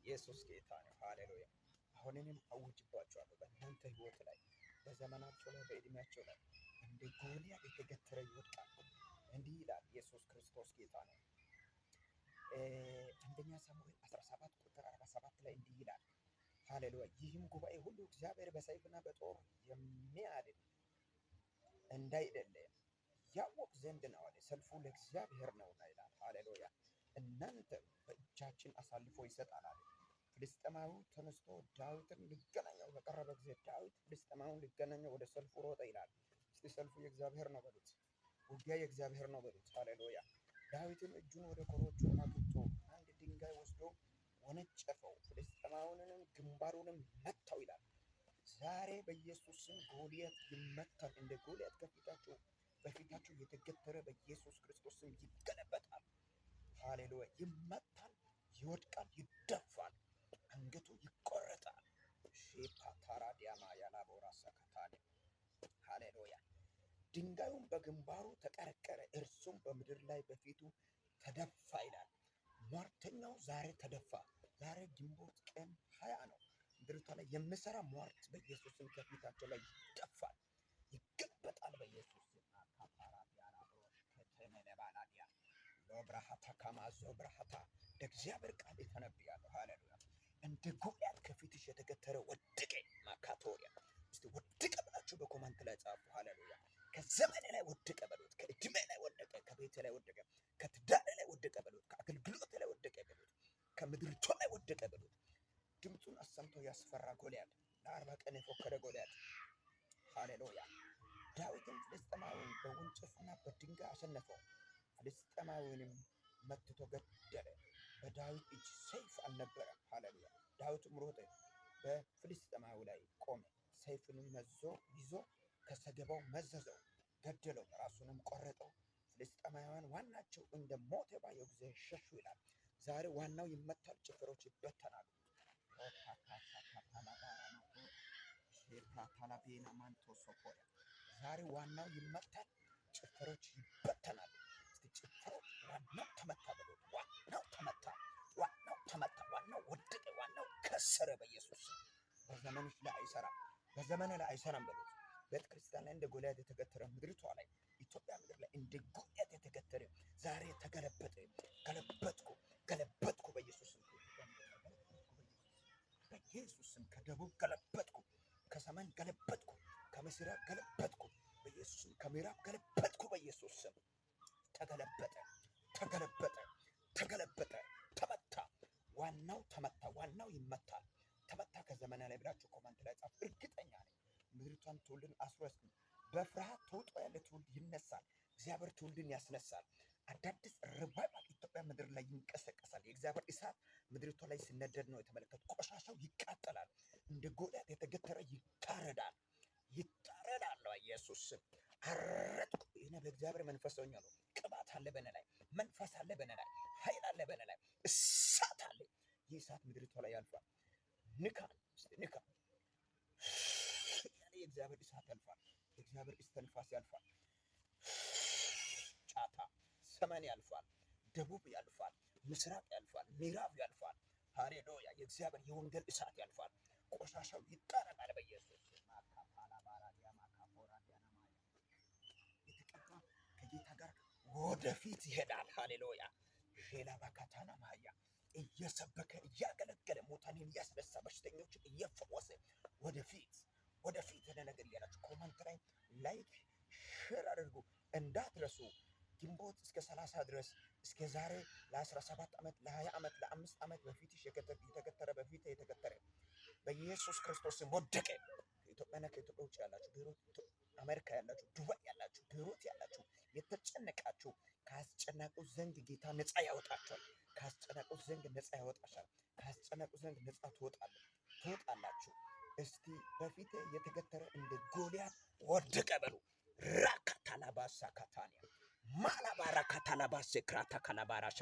ኢየሱስ ጌታ ነው። ሃሌሉያ። አሁን እኔም አውጅባችኋለሁ በእናንተ ህይወት ላይ፣ በዘመናቸው ላይ፣ በእድሜያቸው ላይ እንደ ጎልያድ የተገተረ ይወድቃል። እንዲህ ይላል፣ ኢየሱስ ክርስቶስ ጌታ ነው። አንደኛ ሳሙኤል 17 ቁጥር 47 ላይ እንዲህ ይላል። ሃሌሉያ። ይህም ጉባኤ ሁሉ እግዚአብሔር በሰይፍና በጦር የሚያድን እንዳይደለ ያወቅ ዘንድ ነው አለ። ሰልፉ ለእግዚአብሔር ነውና ይላል። ሃሌሉያ። እናንተም በእጃችን አሳልፎ ይሰጣል አለ። ፍልስጥኤማዊው ተነስቶ ዳዊትን ሊገናኘው በቀረበ ጊዜ ዳዊት ፍልስጥኤማዊውን ሊገናኘው ወደ ሰልፉ ሮጠ ይላል። እስቲ ሰልፉ የእግዚአብሔር ነው በሉት። ውጊያ የእግዚአብሔር ነው በሉት። ሃሌሉያ። ዳዊትም እጁን ወደ ኮረጆ አግብቶ አንድ ድንጋይ ወስዶ ወነጨፈው፣ ፍልስጥኤማዊውንም ግንባሩንም መታው ይላል። ዛሬ በኢየሱስ ስም ጎልያድ ይመታል። እንደ ጎልያድ ከፊታችሁ በፊታችሁ የተገተረ በኢየሱስ ክርስቶስ ስም ይገለበጣል። ሃሌሉያ። ይመታል፣ ይወድቃል፣ ይደፋል፣ አንገቱ ይቆረጣል። ሼፓታራ ዲያማ ያላቦራ ሰከታኔ። ሃሌሉያ። ድንጋዩም በግንባሩ ተቀረቀረ፣ እርሱም በምድር ላይ በፊቱ ተደፋ ይላል። ሟርተኛው ዛሬ ተደፋ። ዛሬ ግንቦት ቀን 20 ነው። ምድሪቷ ላይ የምሰራ ሟርት በኢየሱስ ስም ከፊታቸው ላይ ይደፋል፣ ይገለበጣል። በኢየሱስ ስም ከተመለባላዲያ ሎብራሃታ ካማዞ ብርሃታ ለእግዚአብሔር ቃል የተነብያለሁ። ሃሌሉያ። እንደ ጎልያድ ከፊትሽ የተገተረ ወደቀ። ማካቶሪያ እስቲ ወደቀ ብላችሁ በ comment ላይ ጻፉ። ሃሌሉያ። ከዘመኔ ላይ ወደቀ በሉት። ከእድሜ ላይ ወደቀ፣ ከቤቴ ላይ ወደቀ፣ ከትዳሬ ላይ ወደቀ በሉት። ከአገልግሎት ላይ ወደቀ በሉት። ከምድሪቷ ላይ ወደቀ በሉት። ድምፁን አሰምቶ ያስፈራ ጎልያድ፣ ለ40 ቀን የፎከረ ጎልያድ። ሃሌሉያ። ዳዊትም ፍልስጥኤማዊውን በወንጭፍና በድንጋይ አሸነፈው። ፍልስጥኤማዊውንም መትቶ ገደለ። በዳዊት እጅ ሰይፍ አልነበረም። ሃሌሉያ። ዳዊትም ሮጠ፣ በፍልስጥኤማዊ ላይ ቆመ። ሰይፍንም መዞ ይዞ ከሰገባው መዘዘው፣ ገደለው፣ ራሱንም ቆረጠው። ፍልስጥኤማውያን ዋናቸው እንደ ሞተ ባየው ጊዜ ሸሹ ይላል። ዛሬ ዋናው ይመታል፣ ጭፍሮች ይበተናሉ። ዛሬ ዋናው ይመታል፣ ጭፍሮች ይበተናሉ። እስቲ ጭፍሮች ዋናው ተመታ በሉት። ዋናው ተመታ፣ ዋናው ተመታ፣ ዋናው ወደቀ፣ ዋናው ከሰረ። በኢየሱስ ስም በዘመንሽ ላይ አይሰራም፣ በዘመን ላይ አይሰራም በሉት። ቤተ ክርስቲያን ላይ እንደ ጎልያድ የተገተረ፣ ምድሪቷ ላይ፣ ኢትዮጵያ ምድር ላይ እንደ ጎልያድ የተገተረ ዛሬ ተገለበጠ። ገለበጥኩ፣ ገለበጥኩ በኢየሱስ ስም፣ በኢየሱስ ስም። ከደቡብ ገለበጥኩ፣ ከሰሜን ገለበጥኩ፣ ከምስራቅ ገለበጥኩ፣ በኢየሱስ ስም። ከምዕራብ ገለበጥኩ፣ በኢየሱስ ስም። ተገለበጠ፣ ተገለበጠ፣ ተገለበጠ፣ ተመታ። ዋናው ተመታ፣ ዋናው ይመታል። ተመታ ከዘመና ላይ ብላችሁ comment ላይ ጻፉ። እርግጠኛ ነኝ ምድሪቷን ትውልድን አስሮ በፍርሃት ተውጦ ያለ ትውልድ ይነሳል። እግዚአብሔር ትውልድን ያስነሳል። አዳዲስ revival ኢትዮጵያ ምድር ላይ ይንቀሳቀሳል። የእግዚአብሔር እሳት ምድሪቷ ላይ ሲነደድ ነው የተመለከቱ። ቆሻሻው ይቃጠላል። እንደ ጎልያድ የተገተረ ይታረዳል፣ ይታረዳል። ኢየሱስ ስም አረጥኩ። ይሄ በእግዚአብሔር መንፈስ ሆኛለሁ። ቅባት አለ በእኔ ላይ፣ መንፈስ አለ በእኔ ላይ፣ ኃይል አለ በእኔ ላይ፣ እሳት አለ። ይህ እሳት ምድሪቷ ላይ ያልፋል። ንካ ንካ ያለ የእግዚአብሔር እሳት ያልፋል። የእግዚአብሔር እስትንፋስ ያልፋል። ጫታ ሰሜን ያልፋል፣ ደቡብ ያልፋል፣ ምስራቅ ያልፋል፣ ምዕራብ ያልፋል። ሃሌሉያ! የእግዚአብሔር የወንጌል እሳት ያልፋል። ቆሻሻው ይጠረጋል በኢየሱስ። የተቀባ ከጌታ ጋር ወደፊት ይሄዳል። ሃሌሉያ! ሼላ ባካታና ማያ እየሰበከ፣ እያገለገለ፣ ሙታንን እያስነሳ፣ በሽተኞችን እየፈወሰ ወደፊት ወደፊት። ነገር እያላችሁ comment ላይ like share አድርጉ እንዳትረሱ። ግንቦት እስከ 30 ድረስ እስከ ዛሬ ለ17 ዓመት፣ ለ20 ዓመት፣ ለ5 ዓመት በፊትሽ የተገተረ፣ በፊት የተገተረ በኢየሱስ ክርስቶስ ስም ወደቀ። ከኢትዮጵያና ከኢትዮጵያ ውጭ ያላችሁ፣ ቤሩት አሜሪካ ያላችሁ፣ ዱባይ ያላችሁ፣ ቤሩት ያላችሁ፣ የተጨነቃችሁ ከአስጨናቂው ዘንግ ጌታ ነፃ ያወጣችኋል። ከአስጨናቂው ዘንግ ነፃ ያወጣሻል። ከአስጨናቂው ዘንግ ነፃ ትወጣላችሁ። እስቲ በፊት የተገተረ እንደ ጎልያድ ወደቀ በሉ። ራካታላባሳ ካታንያ ማላባራ ካታላባሴ ክራታ ካላባራሻ።